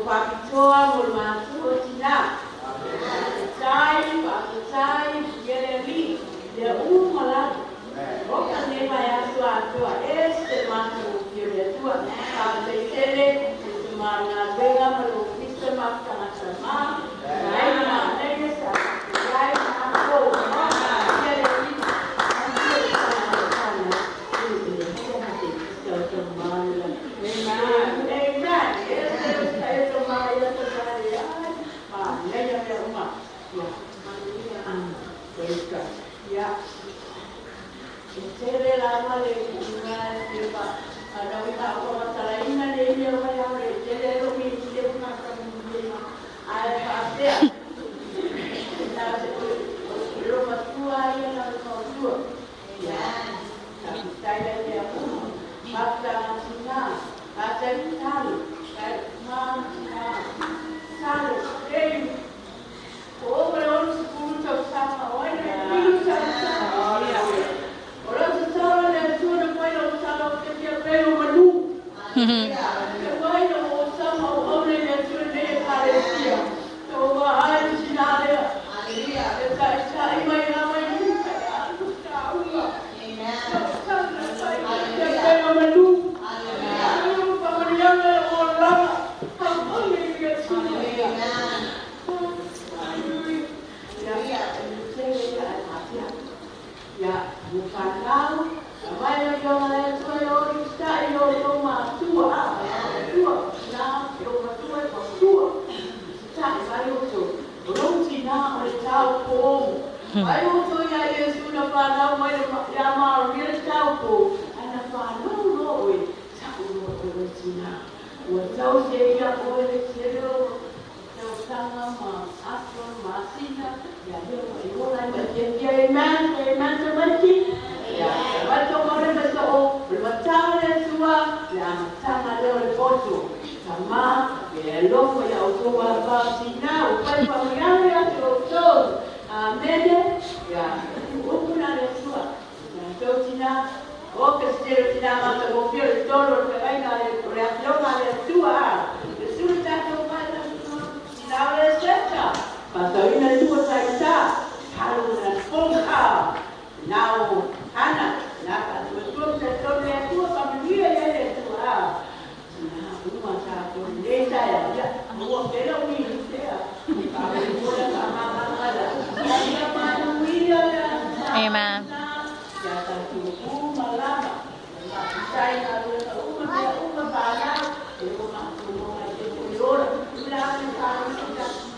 Faapitoa mo le matua tina. Faafetai, faafetai i le Alii mea uma lava. Oka lenei vaiaso atoa, ese le matagofie o le Atua. Faafetai tele i le galuega ma le ofisa ma tagata ma aiga manaia sa iai matou. Ia le Alii. Amen. Praise God. Yeah. E tele lava le kuʻuga e fa ana ui ka o matalaina le ia mai au le tele lo mi le una ka mu ai faapea ta se o lo matua ia na lo matua ia ta tai le mea uma mata tina ata talo ma tina talo ei o le 60 tausaga o ai le filu tausaga o lau tatalo le Atua na fai lau tatalo te fia pelo manu. Te fai lau osama o au le Atua nei e kalesia. Te o wa ai le sina lea. E taʻitaʻi mai lava i luga e alu taʻuga. Tau na fai te pelo manu. Pamaniaga e o lava. Hauʻoli i le Atua. Hallelujah. Ya, ya, whanau, mai o ionga le Atua e ori sai o o matua, matua, na o matua e matua. Tai mai o to, o lou tina o le tau po. Mai o to ia Iesu na whanau mai le ia maori le tau po. Ana whanau no oe, tau no oe le tina. Ua tau se ia oe le tele o tausaga ma aso masina ia lea ua e ola ai ma fiafia. Amen, amen, tamaiti ia mato maure ma so o le matau le Atua le amataga lea o le poto tama e alofa ia outou vava tina ua fai faamanuiaga ia te outou. Amene. Ia upu na le Atua tatou tina o ke se tele tina matagofie o le tolu o le feagaiga o le afioga a le Atua le sulu tatou mai tina o le seta faatauina le lua taita talo na fonga na o hana na faatuatua ma tolu le Atua faamanuia ia le Atua tina uma tatou nei taeao ia ua pela ui tea faamanuia faamamamala ia manuia le Amen. Ia tatou uma lava faafetai galuega uma mea uma whanau e o matou mai te pui ora ula ane whanau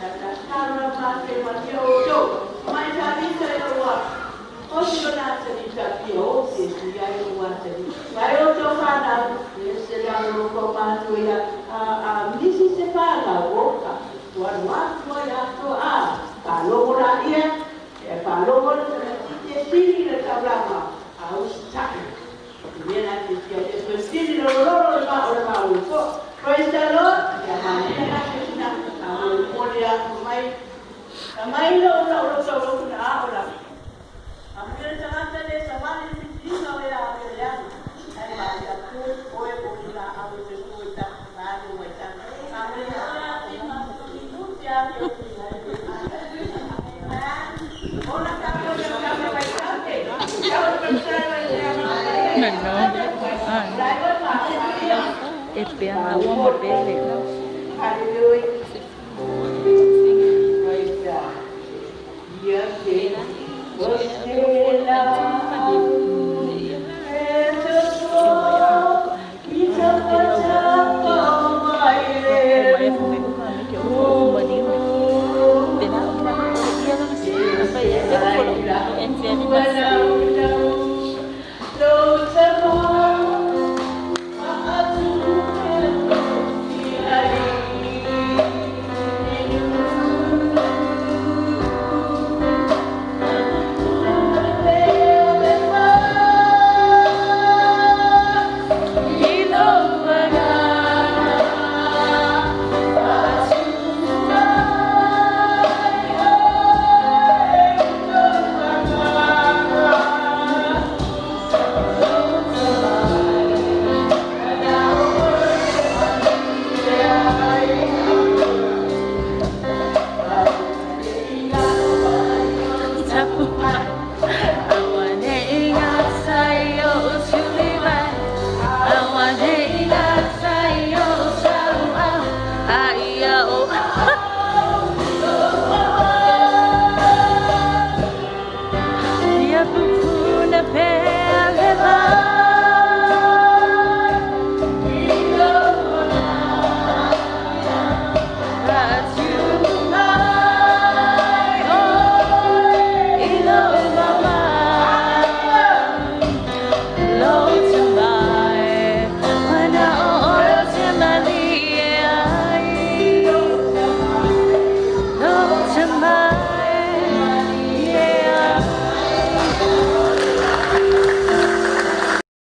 ta tatalo na mate ma tia o tō mai tānita e ua o si o nā tanita pia o te si ai o wā tani mai o tō whanau e se la o ko mātua ia a misi se whanau o ka tua tua ia to a whalogo la ia e whalogo le tamaiti e sili le taulanga a usita'i mea na te tia e so sili lo lolo le ma o le ma o. Praise the Lord. Ia mania na te tina a mo le aku mai ka mai lo lo lo lo lo na a o la a mo le tagata le savali le fitinga o ia o ia ai ma ia ku o e o la a o te ku ta ma no mai ta a mo le ora ti ma tu tu tia te o Ora ka ko le ka mai ka te. Ka o te No. Ah. E pea na ua mo pele. Hallelujah. Praise God. Ia ke o se la Tao.